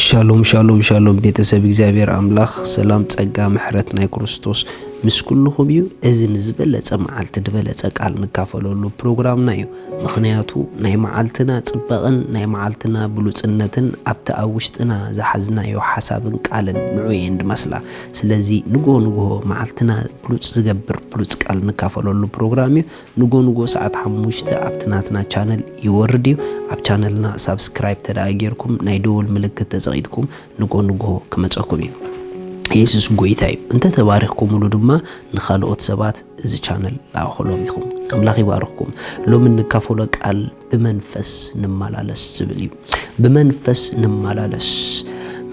ሻሎም ሻሎም ሻሎም፣ ቤተሰብ እግዚኣብሔር ኣምላኽ ሰላም፣ ጸጋ፣ ምሕረት ናይ ክርስቶስ ምስ ኩልኹም እዩ። እዚ ንዝበለጸ መዓልቲ ዝበለጸ ቃል ንካፈለሉ ፕሮግራምና እዩ። ምኽንያቱ ናይ መዓልትና ጽባቕን ናይ መዓልትና ብሉጽነትን ኣብቲ ኣብ ውሽጥና ዝሓዝናዮ ሓሳብን ቃልን ንዑ እየን ድመስላ። ስለዚ ንግሆ ንግሆ መዓልትና ብሉጽ ዝገብር ብሉጽ ቃል ንካፈለሉ ፕሮግራም እዩ። ንጎ ንጎ ሰዓት ሓሙሽተ ኣብቲ ናትና ቻነል ይወርድ እዩ። ኣብ ቻነልና ሳብስክራይብ ተደኣ ጌርኩም ናይ ደወል ምልክት ተጸቒጥኩም ንጎ ንጎ ክመጸኩም እዩ። የሱስ ጎይታ እዩ። እንተ ተባሪኽኩምሉ ድማ ንኻልኦት ሰባት እዚ ቻነል ለኣኹሎም ኢኹም። ኣምላኽ ይባርኽኩም። ሎሚ እንካፈሎ ቃል ብመንፈስ ንመላለስ ዝብል እዩ። ብመንፈስ ንመላለስ።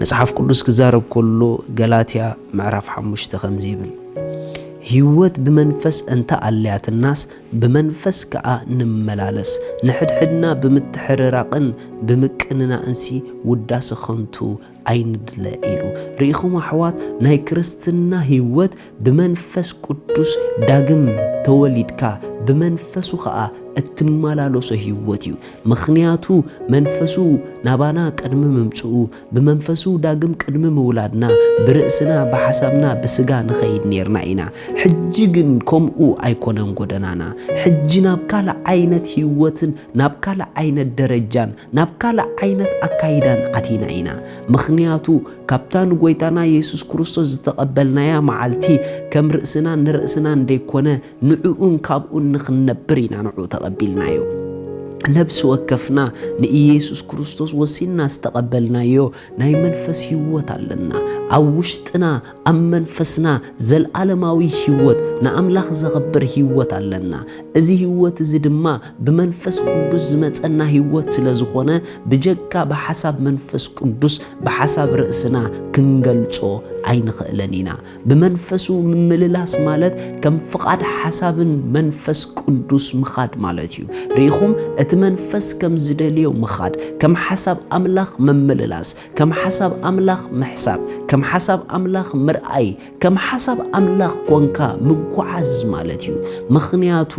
መጽሓፍ ቅዱስ ክዛረብ ከሎ ገላትያ ምዕራፍ ሓሙሽተ ከምዚ ይብል፣ ህይወት ብመንፈስ እንተ ኣልያትናስ ብመንፈስ ከኣ ንመላለስ፣ ንሕድሕድና ብምትሕርራቕን ብምቅንናእንሲ ውዳሰ ኸንቱ ኣይንድለ ኢሉ። ርኢኹም ኣሕዋት፣ ናይ ክርስትና ህይወት ብመንፈስ ቅዱስ ዳግም ተወሊድካ ብመንፈሱ ኸኣ እትመላለሶ ህይወት እዩ። ምኽንያቱ መንፈሱ ናባና ቅድሚ ምምጽኡ፣ ብመንፈሱ ዳግም ቅድሚ ምውላድና፣ ብርእስና፣ ብሓሳብና፣ ብስጋ ንኸይድ ኔርና ኢና። ሕጂ ግን ከምኡ ኣይኮነን ጎደናና። ሕጂ ናብ ካልእ ዓይነት ህይወትን ናብ ካልእ ዓይነት ደረጃን ናብ ካልእ ዓይነት ኣካይዳን ኣቲና ኢና። ምኽንያቱ ካብታ ንጎይታና የሱስ ክርስቶስ ዝተቐበልናያ መዓልቲ ከም ርእስናን ንርእስናን ደይኮነ ንዕኡን ካብኡን ንኽንነብር ኢና ንዕኡ ተቐቢልናዮ። ነብሲ ወከፍና ንኢየሱስ ክርስቶስ ወሲንና ዝተቐበልናዮ ናይ መንፈስ ህይወት ኣለና። ኣብ ውሽጥና፣ ኣብ መንፈስና ዘልኣለማዊ ህይወት፣ ንኣምላኽ ዘኽብር ህይወት ኣለና። እዚ ህይወት እዚ ድማ ብመንፈስ ቅዱስ ዝመጸና ህይወት ስለ ዝኾነ፣ ብጀካ ብሓሳብ መንፈስ ቅዱስ፣ ብሓሳብ ርእስና ክንገልጾ ኣይንኽእለን ኢና። ብመንፈሱ ምምልላስ ማለት ከም ፍቓድ ሓሳብን መንፈስ ቅዱስ ምኻድ ማለት እዩ። ርኢኹም፣ እቲ መንፈስ ከም ዝደልዮ ምኻድ፣ ከም ሓሳብ ኣምላኽ ምምልላስ፣ ከም ሓሳብ ኣምላኽ ምሕሳብ፣ ከም ሓሳብ ኣምላኽ ምርኣይ፣ ከም ሓሳብ ኣምላኽ ኮንካ ምጉዓዝ ማለት እዩ። ምኽንያቱ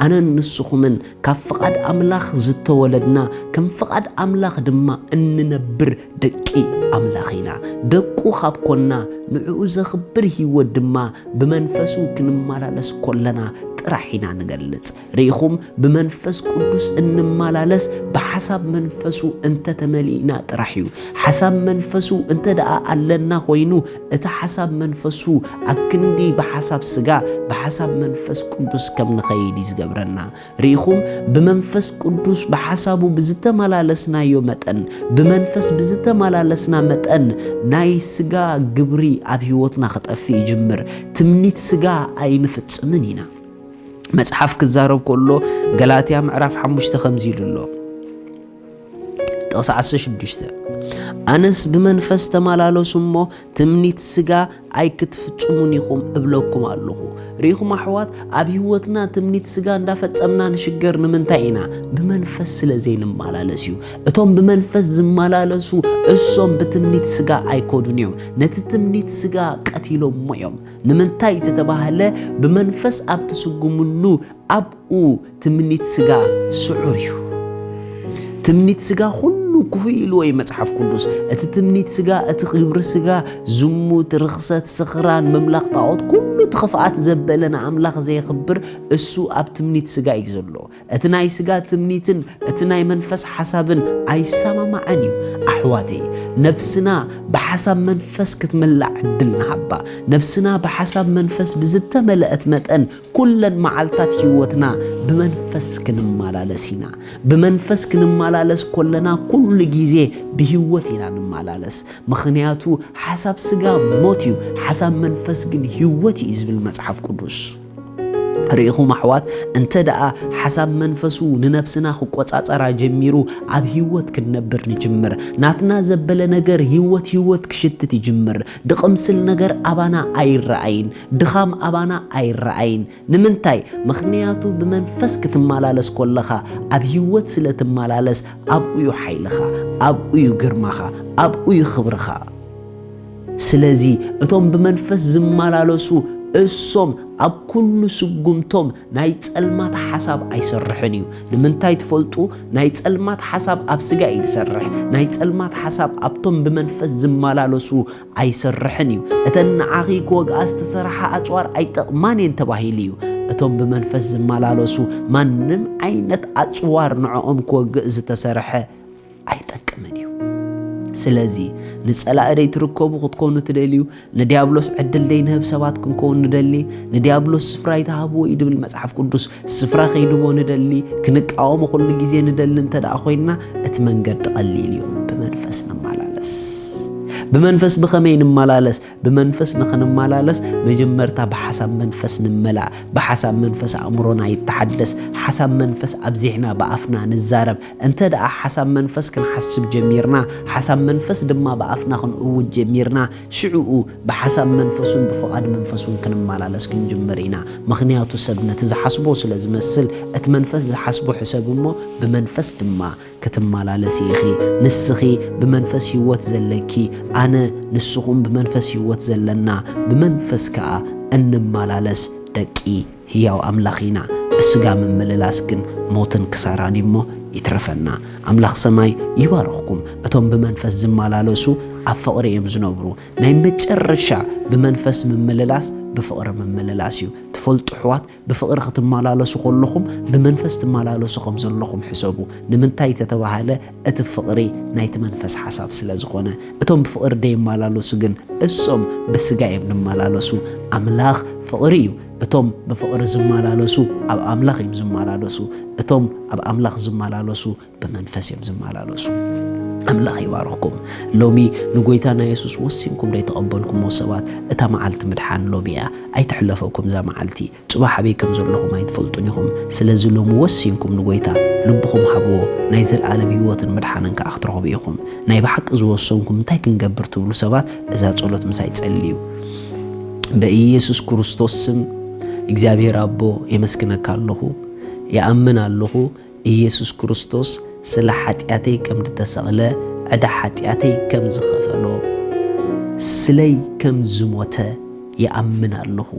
ኣነን ንስኹምን ካብ ፍቓድ ኣምላኽ ዝተወለድና፣ ከም ፍቓድ ኣምላኽ ድማ እንነብር ደቂ ኣምላኽ ኢና። ደቁ ካብ ኮንና፣ ንዕኡ ዘኽብር ህይወት ድማ ብመንፈሱ ክንመላለስ ኮለና ጥራሕ ኢና ንገልጽ። ርኢኹም፣ ብመንፈስ ቅዱስ እንመላለስ ብሓሳብ መንፈሱ እንተተመሊእና ጥራሕ እዩ። ሓሳብ መንፈሱ እንተ ደኣ ኣለና ኮይኑ፣ እቲ ሓሳብ መንፈሱ ኣብ ክንዲ ብሓሳብ ስጋ፣ ብሓሳብ መንፈስ ቅዱስ ከም ንኸይድ እዩ ዝገብረና። ርኢኹም፣ ብመንፈስ ቅዱስ ብሓሳቡ ብዝተመላለስናዮ መጠን፣ ብመንፈስ ብዝተመላለስና መጠን፣ ናይ ስጋ ግብሪ ኣብ ህይወትና ክጠፍእ ይጅምር። ትምኒት ስጋ ኣይንፍጽምን ኢና። መጽሓፍ ክዛረብ ከሎ ገላትያ ምዕራፍ ሓሙሽተ ከምዚ ኢሉ ኣሎ። ጥቕሲ ዓሰርተ ሽዱሽተ፣ ኣነስ ብመንፈስ ተመላለሱ እሞ ትምኒት ስጋ ኣይክትፍጽሙን ኢኹም እብለኩም ኣለኹ። ርኢኹም ኣሕዋት፣ ኣብ ህይወትና ትምኒት ስጋ እንዳፈጸምና ንሽገር ንምንታይ ኢና? ብመንፈስ ስለ ዘይንመላለስ እዩ። እቶም ብመንፈስ ዝመላለሱ እሶም ብትምኒት ስጋ ኣይከዱን እዮም። ነቲ ትምኒት ስጋ ቀቲሎሞ እዮም። ንምንታይ ተተባህለ፣ ብመንፈስ ኣብ ትስጉምሉ ኣብኡ ትምኒት ስጋ ስዑር እዩ። ትምኒት ስጋ ኩሉ ክፉእ ኢልዎ እዩ መጽሓፍ ቅዱስ። እቲ ትምኒት ስጋ፣ እቲ ግብሪ ስጋ፣ ዝሙት፣ ርኽሰት፣ ስኽራን፣ ምምላኽ ጣዖት፣ ኩሉ እቲ ክፍኣት ዘበለ ንኣምላኽ ዘየኽብር እሱ ኣብ ትምኒት ስጋ እዩ ዘሎ። እቲ ናይ ስጋ ትምኒትን እቲ ናይ መንፈስ ሓሳብን ኣይሰማማዕን እዩ። ኣሕዋተይ፣ ነብስና ብሓሳብ መንፈስ ክትምላእ ዕድል ንሃባ። ነብስና ብሓሳብ መንፈስ ብዝተመልአት መጠን ኩለን መዓልታት ህይወትና ብመንፈስ ክንመላለስ ኢና። ብመንፈስ ክንመላለስ ኮለና ኩሉ ግዜ ብህይወት ኢና ንመላለስ። ምኽንያቱ ሓሳብ ስጋ ሞት እዩ፣ ሓሳብ መንፈስ ግን ህይወት እዩ ዝብል መጽሓፍ ቅዱስ። ርኢኹም ኣሕዋት፣ እንተ ደኣ ሓሳብ መንፈሱ ንነብስና ክቆጻጸራ ጀሚሩ፣ ኣብ ህይወት ክንነብር ንጅምር። ናትና ዘበለ ነገር ህይወት ህይወት ክሽትት ይጅምር። ድቕምስል ነገር ኣባና ኣይረኣይን፣ ድኻም ኣባና ኣይረኣይን። ንምንታይ? ምኽንያቱ ብመንፈስ ክትመላለስ ኮለኻ፣ ኣብ ህይወት ስለ ትመላለስ፣ ኣብኡ እዩ ሓይልኻ፣ ኣብኡ እዩ ግርማኻ፣ ኣብኡ እዩ ክብርኻ። ስለዚ እቶም ብመንፈስ ዝመላለሱ እሶም ኣብ ኩሉ ስጉምቶም ናይ ጸልማት ሓሳብ ኣይሰርሕን እዩ። ንምንታይ ትፈልጡ? ናይ ጸልማት ሓሳብ ኣብ ስጋ እዩ ዝሰርሕ። ናይ ጸልማት ሓሳብ ኣብቶም ብመንፈስ ዝመላለሱ ኣይሰርሕን እዩ። እተን ንዓኺ ክወግኣ ዝተሰርሓ ኣጽዋር ኣይጠቕማን እየን ተባሂሉ እዩ። እቶም ብመንፈስ ዝመላለሱ ማንም ዓይነት ኣጽዋር ንዕኦም ክወግእ ዝተሰርሐ ኣይጠቅምን እዩ። ስለዚ ንጸላእ ደይ ትርከቡ ክትኮኑ ትደልዩ፣ ንዲያብሎስ ዕድል ደይ ንህብ ሰባት ክንከውን ንደሊ፣ ንዲያብሎስ ስፍራ ይትሃብዎ እዩ ድብል መጽሓፍ ቅዱስ። ስፍራ ከይድቦ ንደሊ፣ ክንቃወሞ ኩሉ ግዜ ንደሊ እንተ ደኣ ኮይንና፣ እቲ መንገዲ ቀሊል እዩ። ብመንፈስ ንመላለስ። ብመንፈስ ብኸመይ ንመላለስ? ብመንፈስ ንኽንመላለስ መጀመርታ ብሓሳብ መንፈስ ንመላእ። ብሓሳብ መንፈስ ኣእምሮና ይተሓደስ። ሓሳብ መንፈስ ኣብዚሕና ብኣፍና ንዛረብ። እንተ ደኣ ሓሳብ መንፈስ ክንሓስብ ጀሚርና፣ ሓሳብ መንፈስ ድማ ብኣፍና ክንእውጅ ጀሚርና፣ ሽዕኡ ብሓሳብ መንፈሱን ብፍቓድ መንፈሱን ክንመላለስ ክንጅምር ኢና። ምኽንያቱ ሰብ ነቲ ዝሓስቦ ስለ ዝመስል፣ እቲ መንፈስ ዝሓስቦ ሕሰብ እሞ ብመንፈስ ድማ ክትመላለሲ ኢኺ። ንስኺ ብመንፈስ ህይወት ዘለኪ፣ ኣነ ንስኹም ብመንፈስ ህይወት ዘለና፣ ብመንፈስ ከኣ እንመላለስ ደቂ ህያው ኣምላኽ ኢና። ብስጋ ምምልላስ ግን ሞትን ክሳራን እዩ እሞ ይትረፈና። ኣምላኽ ሰማይ ይባርኽኩም። እቶም ብመንፈስ ዝመላለሱ ኣብ ፍቕሪ እዮም ዝነብሩ። ናይ መጨረሻ ብመንፈስ ምምልላስ ብፍቕሪ ምምልላስ እዩ። ትፈልጡ ኣሕዋት፣ ብፍቕሪ ክትመላለሱ ከለኹም ብመንፈስ ትመላለሱ ከም ዘለኹም ሕሰቡ። ንምንታይ ተተባህለ? እቲ ፍቕሪ ናይቲ መንፈስ ሓሳብ ስለ ዝኾነ። እቶም ብፍቕሪ ደይመላለሱ ግን እሶም ብስጋ እዮም ዝመላለሱ። ኣምላኽ ፍቕሪ እዩ። እቶም ብፍቕሪ ዝመላለሱ ኣብ ኣምላኽ እዮም ዝመላለሱ። እቶም ኣብ ኣምላኽ ዝመላለሱ ብመንፈስ እዮም ዝመላለሱ። ኣምላኽ ይባርኽኩም። ሎሚ ንጎይታና የሱስ ወሲንኩም ደይተቐበልኩሞ ሰባት፣ እታ መዓልቲ ምድሓን ሎሚ እያ። ኣይትሕለፈኩም እዛ መዓልቲ። ጽባሕ ኣበይ ከም ዘለኹም ኣይትፈልጡን ኢኹም። ስለዚ ሎሚ ወሲንኩም ንጎይታ ልብኹም ሃብዎ፣ ናይ ዘልኣለም ህይወትን ምድሓንን ከኣ ክትረኽቡ ኢኹም። ናይ ብሓቂ ዝወሰንኩም እንታይ ክንገብር ትብሉ ሰባት፣ እዛ ጸሎት ምሳይ ጸልዩ። በኢየሱስ ክርስቶስ ስም እግዚኣብሔር ኣቦ የመስግነካ ኣለኹ፣ ይኣምን ኣለኹ። ኢየሱስ ክርስቶስ ስለ ሓጢኣተይ ከም ዝተሰቕለ፣ ዕዳ ሓጢኣተይ ከም ዝኸፈሎ፣ ስለይ ከም ዝሞተ ይኣምን ኣለኹ።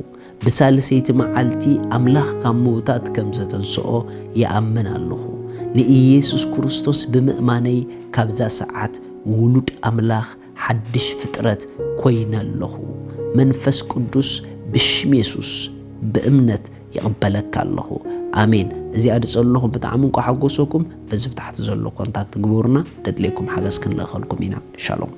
ብሳልሰይቲ መዓልቲ ኣምላኽ ካብ ምዉታት ከም ዘተንስኦ ይኣምን ኣለኹ። ንኢየሱስ ክርስቶስ ብምእማነይ ካብዛ ሰዓት ውሉድ ኣምላኽ ሓድሽ ፍጥረት ኮይነ ኣለኹ። መንፈስ ቅዱስ ብሽም የሱስ ብእምነት ይቕበለካ ኣለኹ። ኣሜን። እዚኣ ዝጸለኹም ብጣዕሚ እንኳ ሓጎሰኩም። በዚ ብታሕቲ ዘሎ ኮንታክት ግበሩና፣ ደድልየኩም ሓገዝ ክንልእኸልኩም ኢና። ሻሎም።